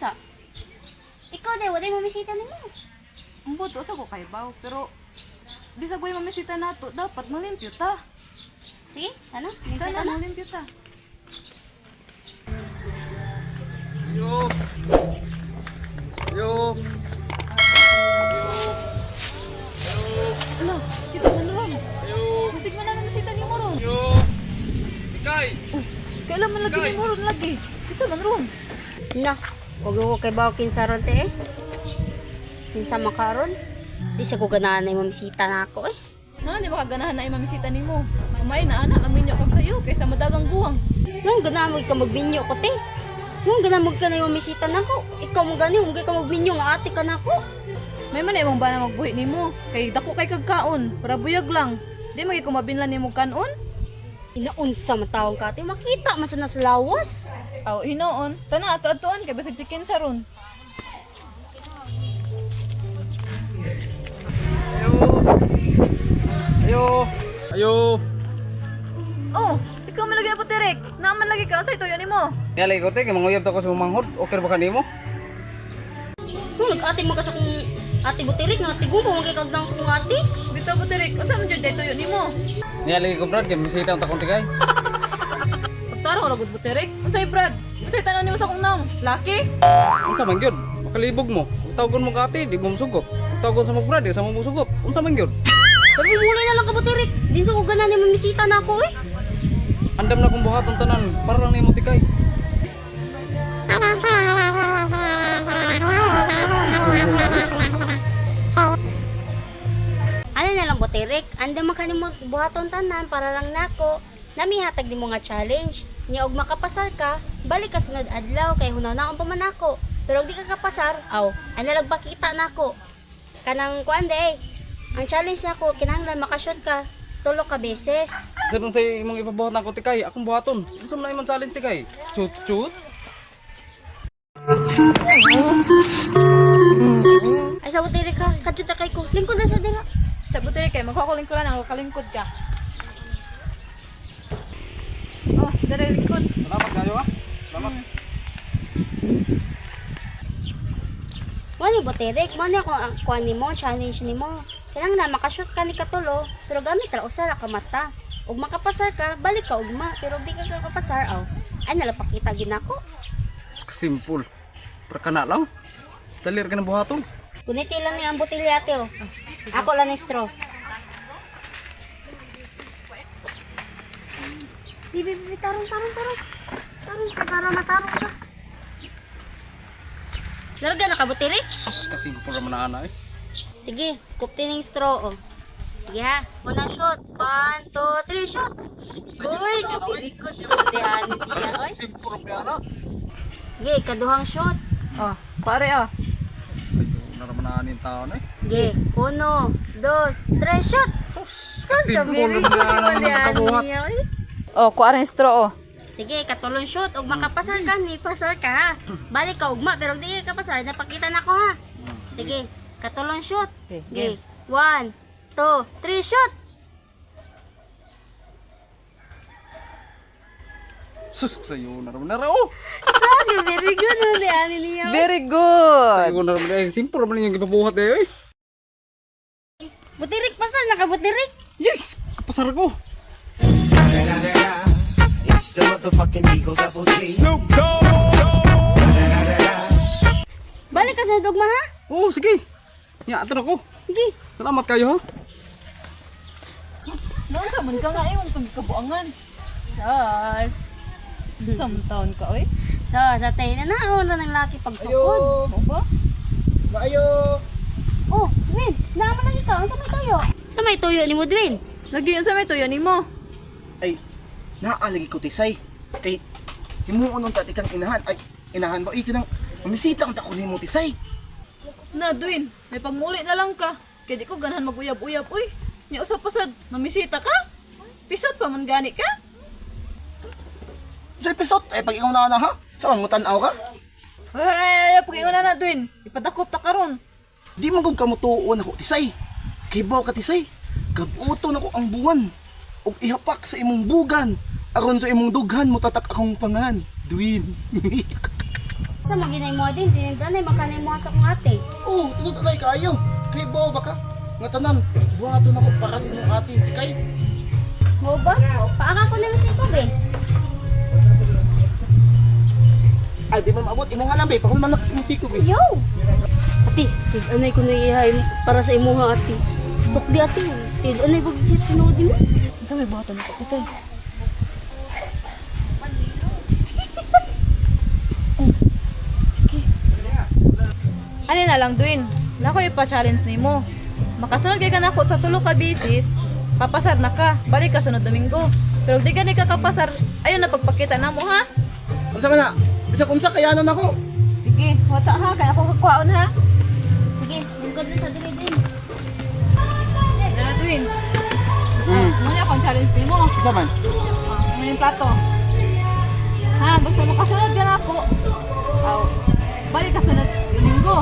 Unsa? Ikaw day, wala mo misita nimo. Ang buto sa ko kay baw, pero bisag way mamisita nato, dapat malimpyo ta. Sige, ano? Misita Tana, na. malimpyo ta. Yo. Yo. Ala, kita man ron. Yo. Musig man na mamisita nimo ron. Yo. Ikay. Uy, kailan man lagi nimo ron lagi. Kita man ron. Na, wag ko kay baw kinsa ron te eh. Kinsa makaron? Di sa ko ganahan na mamisita na ako eh. Na, di ba kaganahan na imamisita nimo? Umay na ana, maminyo kag sayo kaysa madagang guwang. Nung ganahan mo ka magbinyo ko te. Nung ganahan mo ka na mamisita na ako. Ikaw mo gani, huwag ka magbinyo nga ate ka na ako. May man imong bana magbuhi nimo kay dako kay kagkaon, para buyag lang. Di magi kumabinlan nimo kanon. Inaunsa man taong ka ate, makita man sa nasa lawas. Aw, hinoon. Tana ato atuon kay basig chicken sa ron. Ayo. Ayo. Ayo. Oh, ikaw man lagi na Terek. Naaman lagi ka sa ito nimo. Nalay ko te kay manguyab ta ko sa manghod. Okay ba kanimo? Nung nag-ate mo ka sa kong ate butirik nga ate gumpo mo kay kagdang sa kong ate. Bitaw po Terek, unsa man jud tuyo nimo? Nalay ko Brad kay misita ta kong tigay. Pagtaro ra gud Buterek. Unsay Brad? Unsay tanan nimo sa akong naong? Laki? Unsa man gyud? Makalibog mo. Tawgon mo ka ate, di mo musugot. Tawgon sa mo Brad, di sa mo musugot. Unsa man gyud? Pero muli na lang ka butirik. Di sa ko ganahan na mamisita na ako eh. Andam na kong buhaton tanan para lang nimo tikay. Ano na lang butirik, andam man kanimo buhaton tanan para lang nako. Namihatag nimo nga challenge. Nya og makapasar ka, balik ka sunod adlaw kay hunaw na ang pamanako. Pero og di ka kapasar, aw, ano lang pakita nako. Kanang kuan day. Ang challenge nako kinahanglan makashoot ka tulo ka beses. Sa dun sa imong ipabuhat nako tikay, akong buhaton. Unsa man imong challenge tikay? Chut chut. Ay sa butirik ka, kadjud na kay ko. Lingkod na sa dira. Sa Buterek kay magkakulingkuran ang kalingkod ka. Oh, dere lingkod. Salamat kayo ah. Salamat. Mo ni butirik, mo ni ako ang kuan nimo, challenge nimo. Kinahanglan makashoot ka ni katulo, pero gamit ra usa ra ka mata. Ug makapasar ka, balik ka ugma, pero og di ka kakapasar aw. Ay nalapakita ginako. Simple. Para kana lang. Stalir ka na buhaton. Guniti lang ni ang botelya ate oh. Ako lang ni straw. Bibi, bibi, tarong, tarong, tarong. Tarong ka para matarong ka. Larga na ka butirik. Sus, kasimple raman na ana eh. Sige, kupti ning straw oh. Sige ha, unang shot. One, two, three, shot. Uy, kapirikot yung botehan niya. Oy. Simple raman na ana. Sige, kaduhang shot. Oh, pare ah. Sayo na raman na aning taon eh. Sige, uno, dos, tres, shot. Sus, Sus, kasimple raman na ana ang nakabuhat. niya. Oy. Oh, kuha rin straw oh. Sige, katulong shoot. Ug makapasar ka, ni pasar ka ha. Balik ka ugma, pero di ka pasar, napakita na ko ha. Sige, katulong shoot. Okay, Sige, one, two, three, shoot! Sus, sayo na raman na ra oh. Sus, very good mo ni ani niya. Very good. Sayo na raman eh. Simple raman yung gipabuhat eh. Oy. Butirik pasar, nakabutirik. Yes, kapasar ko. It's the motherfucking Eagle Double G. Balik ka sa dugma ha. Oh, sige. Ya, ato na ko. Sige. Salamat kayo ha. Noon sa man ka nga imong tug kabuangan. Sus. Sa taon ka oy. Sus, atay na naon na ng laki pagsukod. Mo ba? Oh, Dwayne, naaman lang ikaw. Sa may tuyo? Sa may tuyo ni mo, Dwayne. Lagi unsa may tuyo nimo? Ay, naalagi ko tisay. Kay, himuon ng tati kang inahan. Ay, inahan ba? Ay, kanang, mamisita ang tako nimo tisay. Na Dwin, may pagmuli na lang ka. Kay di ko ganahan maguyab-uyab uy. Nya usa pa sad, mamisita ka? Pisot pa man gani ka? Sa episode, ay pag ikaw na na ha? Sa mga tanaw ka? Hey, pag-ingon na na Dwin. Ipadakop ta karon. Di man kong kamutuon ako tisay. Kay baw ka tisay. Gabuto na ko ang buwan. Ug ihapak sa imong bugan. Aron sa imong dughan mo tatak akong pangan. Dwin. Sa mo ginay mo din, tinindanay makanay mo sa akong ate. Oh, tinud anay kaayo. Kay bao ba ka? Nga tanan, buhaton ako para sa imong ate. Kay Mo ba? Paaka ko na lang sa ikaw be. ay di man maabot imong alam be, pahulman na kasi imong siko be. Yo! Ate, tig-anay ko na ihay para sa imuha ate. Sukdi ate, tig-anay bag siya tinuod mo. Unsa may buhaton nako tikay? Sige. Ano na lang, Dwayne? Nako ipa-challenge nimo. Makasunod kay ka nako sa tulo ka bisis, kapasar na ka, balik ka sunod Domingo. Pero di gani ka kapasar, ayon na pagpakita na mo ha. Unsa man na? Bisag unsa kayanon ako. Sige, wata ha, kaya ako kakuhaon ha. Sige, lingkod na sa dili din. Dala, Dwayne. Muna akong challenge nimo. Unsa man? Oh, ano yung plato? Ha, basta makasunod ka na ako. Aw, balik ka sunod Domingo.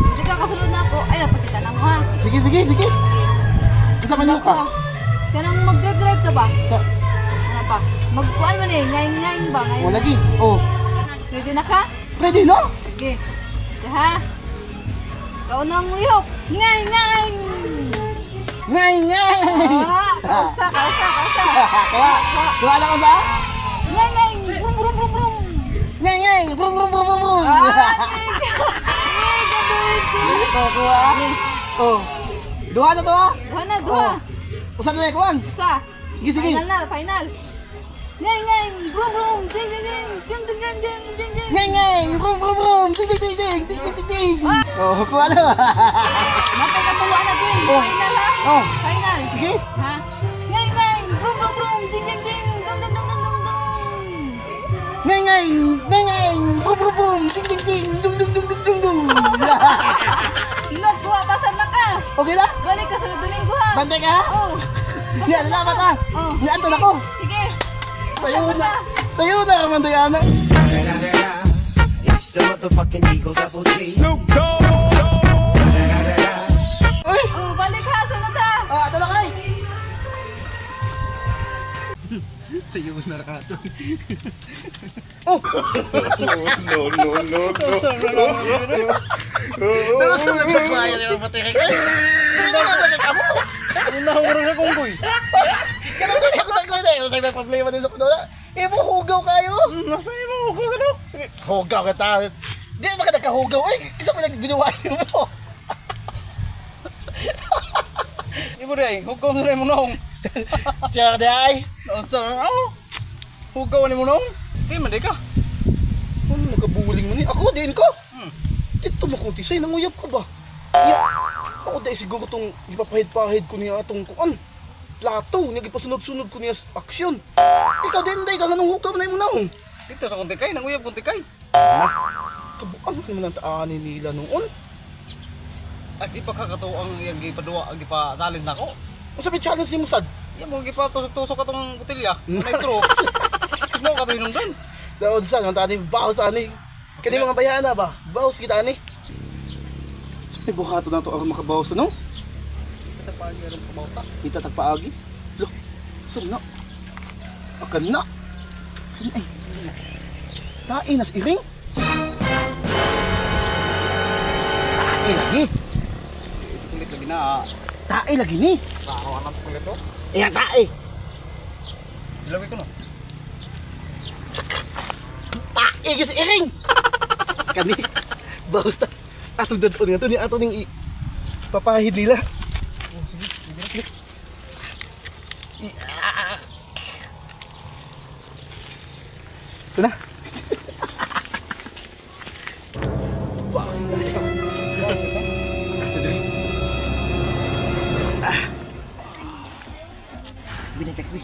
Hindi ka kasunod na ako, ay napakita na mo ha. Sige, sige, sige. Unsa man ka? Kanang mag-drive-drive ka ba? Sa Ano pa? Magkuan man eh, ngayon-ngayon ba? Ngayon. wala gi. Oh, Ready na ka? ready no? Sige. Sige ha. Kaunang lihok. Ngay-ngay! Ngay ngay. Ah, kausa, kausa, kausa. Kuha. Kuha na ko sa? Ngay-ngay! Brum, brum, brum, brum! Ngay ngay. Brum brum brum brum. brum. Ah, sige! Sige, gawin ko. Oh, kuha. Oh. Duha na to ha? Duha na, duha. Oh. Usa na kuan. Isa. Sige, sige. Final na, final. Ngay, ngay, brum, brum, ding, ding, ding, ding, ding, ding, ding, ding, ding. Ngay ngay. Brum brum brum. Ding ding ding ding ding ding ding. Oh, kuha na. Mapay katuluan na din. Oh. Final ha? Oh. Final. Sige. Ha? Ngay, ngay, brum, brum, brum, ding, ding, ding, dum, dum, dum, dum, dum, dum. Ngay ngay. Ngay ngay. Brum brum brum. Ding ding ding. Dum dum dum dum dum dum. Nagkuha, pasar na ka. Okay na? Balik ka sa Domingo ha. Bantay ka ha? Oh. Yan, salamat ha. Oh. Yan, na ako. Sige. Sayo na. Sayo na, Manday Ana. It's the motherfucking Eagle Double G. Uy! Oh, balik ha, sunod ha. Ah, ito na kay! Sayo na ka to. Oh! No, no, no, no. Pero sa nagpapaya ni Mama Tere. Hindi na ka ka mo. Unahong rin akong boy. Kada mo ako tayo na. Sa may problema din sa kuno. Eh mo hugaw kayo. Nasa imo hugaw ka no? Hugaw ka ta. Di ba ka nagkahugaw? Ay, isa pa nagbinuwayo mo. Imo di ay, hugaw na rin mo noong. Tiyan di ay. Unsa na ako? Hugaw ni mo noong? Di man di ka. Ano nagkabuling mo ni? Ako din ko. Dito mo kung tisay, nanguyab ko ba? Ya, ako dahil siguro tong gipapahid-pahid ko niya atong kuan. Plato, niya gipasunod-sunod ko niya sa aksyon. Ikaw din, day, ka nga nung hugaw na imo naong. Dito sa kunti kay, nanguyab kunti kay. Ma, kabuang man ang taanin nila noon. At di pa kakatuo ang iyang gipadua, ang gipa-challenge nako. Ang sabi challenge ni Musad, Yan mo gipatusok-tusok atong botelya. Nitro. Sigmo ka to hinungdan. daon sa, ang taanin, baos ani. Kani mga bayana ba? Baos kita ani. So, may buhato na to aron makabaos ano? Kita pa ang kabaw ta. Kita tagpaagi. Lo, saan na? Akan na. Saan ay? Tae nas iring. Tae lagi. Ito kulit lagi na. Tae lagi ni. Klaro anak kulit to. Iya tae. Dilawin ko no. Tae gis iring. Kani. Baos ta. Atong dadon nga to ni ato ning i papahid nila. Oh, sige. Sige. Ito na. Baos na. Ito diri. Ah. Binitek wi.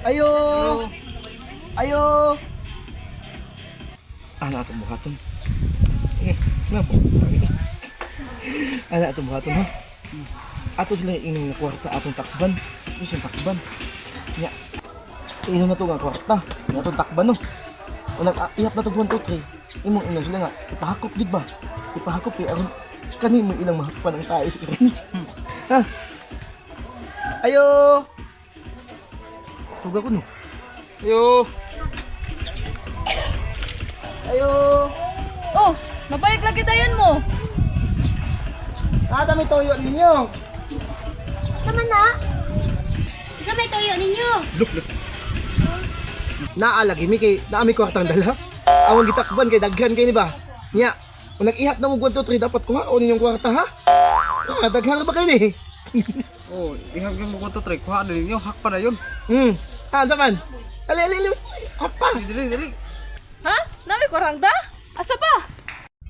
Ayo. Ayo. Ana atong buhaton. Eh, na po. Ana atong buhaton ha. Ato sila inom nga kwarta atong takban. Ato sila takban. Nya. Inom na to nga kwarta. Nya atong takban no. Unang ihap na to 1 2 3. Imong inom sila nga ipahakop gid ba? Ipahakop kay aron kani mo ilang mahakpan ang tae sa iring. Ha? Ayo. Tuga ko no. Ayo. Ayo. Oh, mabalik lagi dayon mo. Ata may toyo ninyo. Sama na. Isa may tuyo ninyo. Naa lagi mi kay naa mi kwartang dala. Awang gitakban kay daghan kay ni ba? Nya, kung nag-ihap na mo 1 2 3 dapat kuha o ninyong kwarta ha? Ah, daghan ba kayo ni? Oh, ihag yung mo to try. Kuha na ninyo, hak pa na yun. Ah, sa man? Ali ali ali. Hapa. Dali, dali. Ha? Nami kwartang da? Asa ba?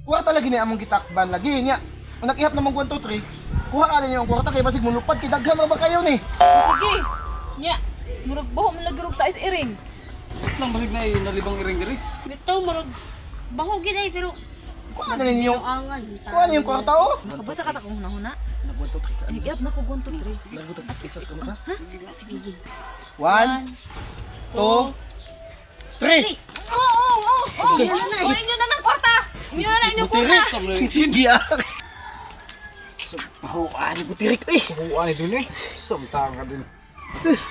Kwarta lagi ni among gitakban lagi nya. Kung nag-ihap na mo 1 2 3, kuha ka ninyo ang kwarta kay basig mulupad kay daghan ra ba kayo ni? Oh, sige. Nya, murag baho man lagi rog taas iring. Nang basig na nalibang iring diri. Bitaw murag baho gid ay pero Kuha na ninyo. angan. Kuha ninyo ang kwarta oh. Nakabasa ka sa akong hunahuna. Nag 1 2 3 ka. Nag-ihap na ko 1 2 3. Nag 1 2 3 ka mo ka? Sige. 1 2 3. Oo, oo, oo. Oh, inyo na ng kwarta. Inyo na inyong kwarta. Giyak. Pahuan ko tirik eh. Kuha na din eh. Samtang ka din. Sus.